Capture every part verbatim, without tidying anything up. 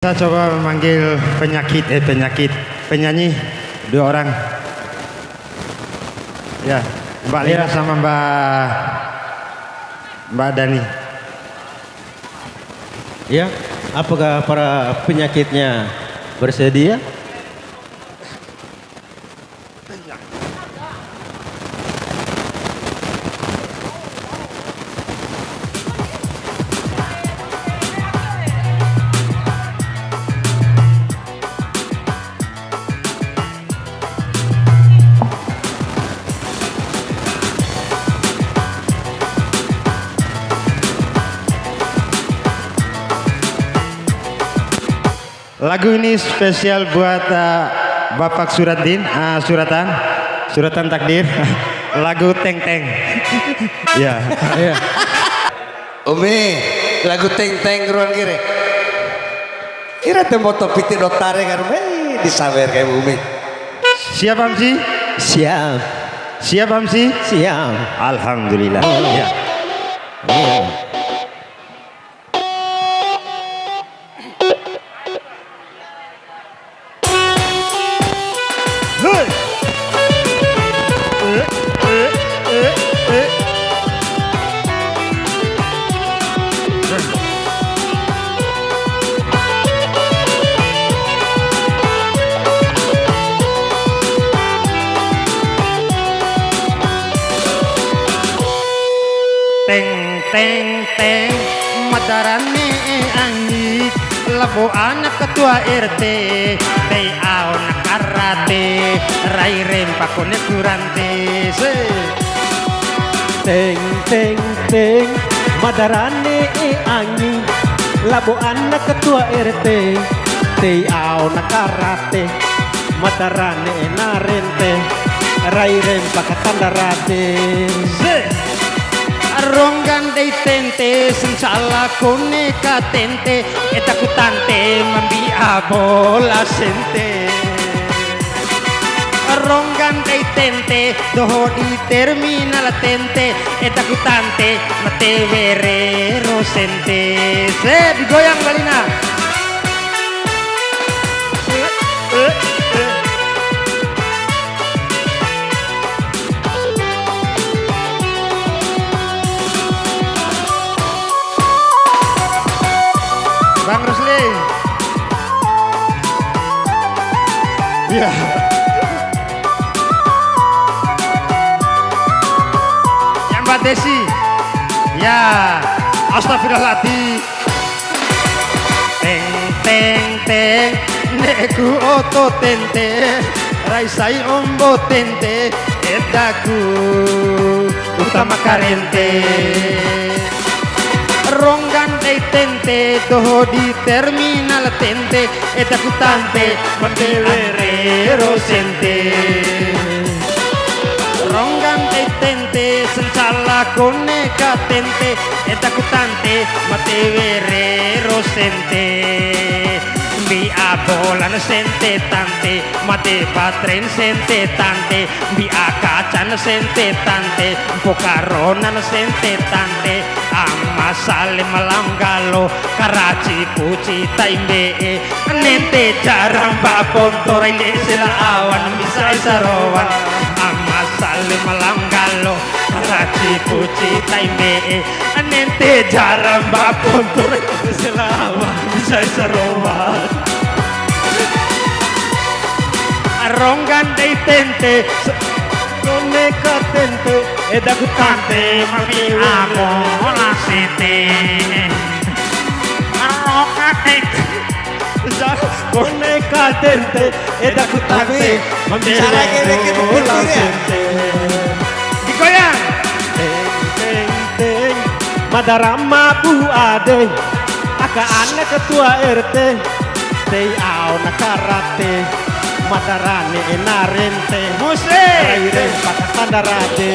Kita coba memanggil penyakit, eh, penyakit, penyanyi dua orang. Ya, Mbak Lina sama Mbak, Mbak Dani. Ya, apakah para penyakitnya bersedia? Lagu ini spesial buat, eh, Bapak Suraddin, eh, Suratan, Suratan Takdir. Lagu Teng Teng. Ya. Iya. Umi, lagu Teng Teng ruan kiri. Kira te moto piti dotare kan, wei, disawer kayak Umi. Siap, Hamsi? Siap. Siap, Hamsi? Siap. Alhamdulillah. Ya. Iya. Teng teng teng, ma dara ne'e angi, labo ana ketua R T, tei ao na karate, rai rempa kone kurante. Se. Teng teng teng, ma dara ne'e angi, labo ana ketua R T, tei ao na karate, ma dara ne'e na rente, rai rempa ka tanda rade. Se. Ronggan dei tente, sancala kone ka tente, edaku tante, ma mbi'a bola sente. Ronggan dei tente, doho di terminal tente, edaku tante, ma tewe rero sente. Se, digoyang Mbak Lina. Bang Rusli. Iya. Ya, Mbak Desi. Ya. Astagfirullahaladzim. Teng teng teng, ne'eku oto tente, rai sai ombo tente, edaku uta ma karente. Ronggan dei tente, doho di terminal tente, edaku tante, ma mbi'a rero sente. Ronggan dei tente, sancala kone ka tente, edaku tante, ma tewe rero sente. Mbi'a bolan sente tante, made baterai sente tante, mbi'a kacan sente tante, mpoka ronan sente tante, ama sale ma lao nggalo, karaci puci tai mbe'e, nente jaramba ponto rai ne'e sela awan, misa ai sarowan, ama sale ma lao nggalo, karaci puci tai mbe'e, nente jaramba ponto rai ne'e sela awan, misa ai sarowan. Ronggan dei tente, kone ka tente, edaku tante, ma mbi'a bola sente. Ronggan dei tente. Kone ka tente, edaku tante, ma mbi'a bola sente. Digoyang. Teng, teng, teng. Ma dara ma bu ade, aka ana ketua R T, tei ao na karate, ma dara ne'e na rente. Musik. Rai rempa ka tanda rade.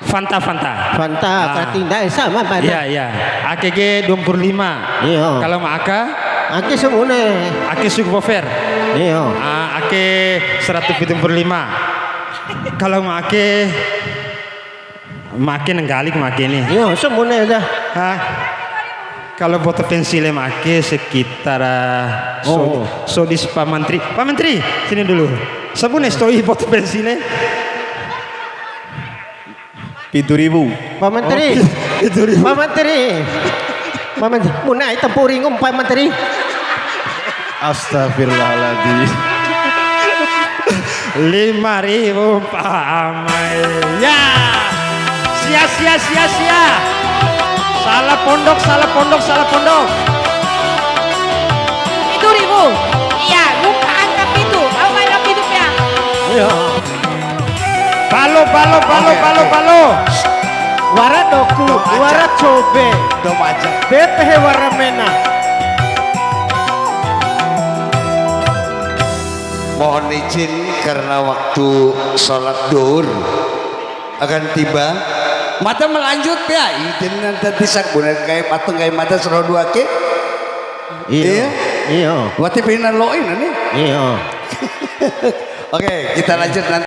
Fanta, Fanta. Fanta, ah, berarti ndai sama pada. Iya, iya. Ake ke dua puluh lima. Iya. Kalau ma aka? Ake sabune. Ake suku bofer. Iya. Ah, ake seratus tujuh puluh lima. Kalau ma ake, ma ake nenggali ma ake ni. Iya, sabune dah. Hah? Kalau boto pensil ma ake sekitar, ah, so-, oh, sodis Pak Menteri. Pak Menteri, sini dulu. Sabune sato'i boto pensil e. Pitu ribu. Pak Menteri. Oh, pi-, pitu ribu. Pak Menteri. Pak Menteri. Munai tempur ringu, Pak Menteri. Astagfirullahaladzim. Lima ribu, Pak Amai. Ya. Sia, sia, sia, sia. Salah pondok, salah pondok, salah pondok. Pitu ribu. Iya, buka angka pitu. Au angka pitu ya. Iya. Balo, balo, balo, oke, balo, oke. Balo. Wara doku, dom aja, wara cobe. Dom aja. Bepehe wara mena. Mohon izin karena waktu sholat duhur akan tiba. Mada melanjut ya, izin nanti sak bulan kayak patung kayak mada serodu ake. Iya. Iya. Iya. Wati pina loin ani. Iya. Oke, kita lanjut nanti.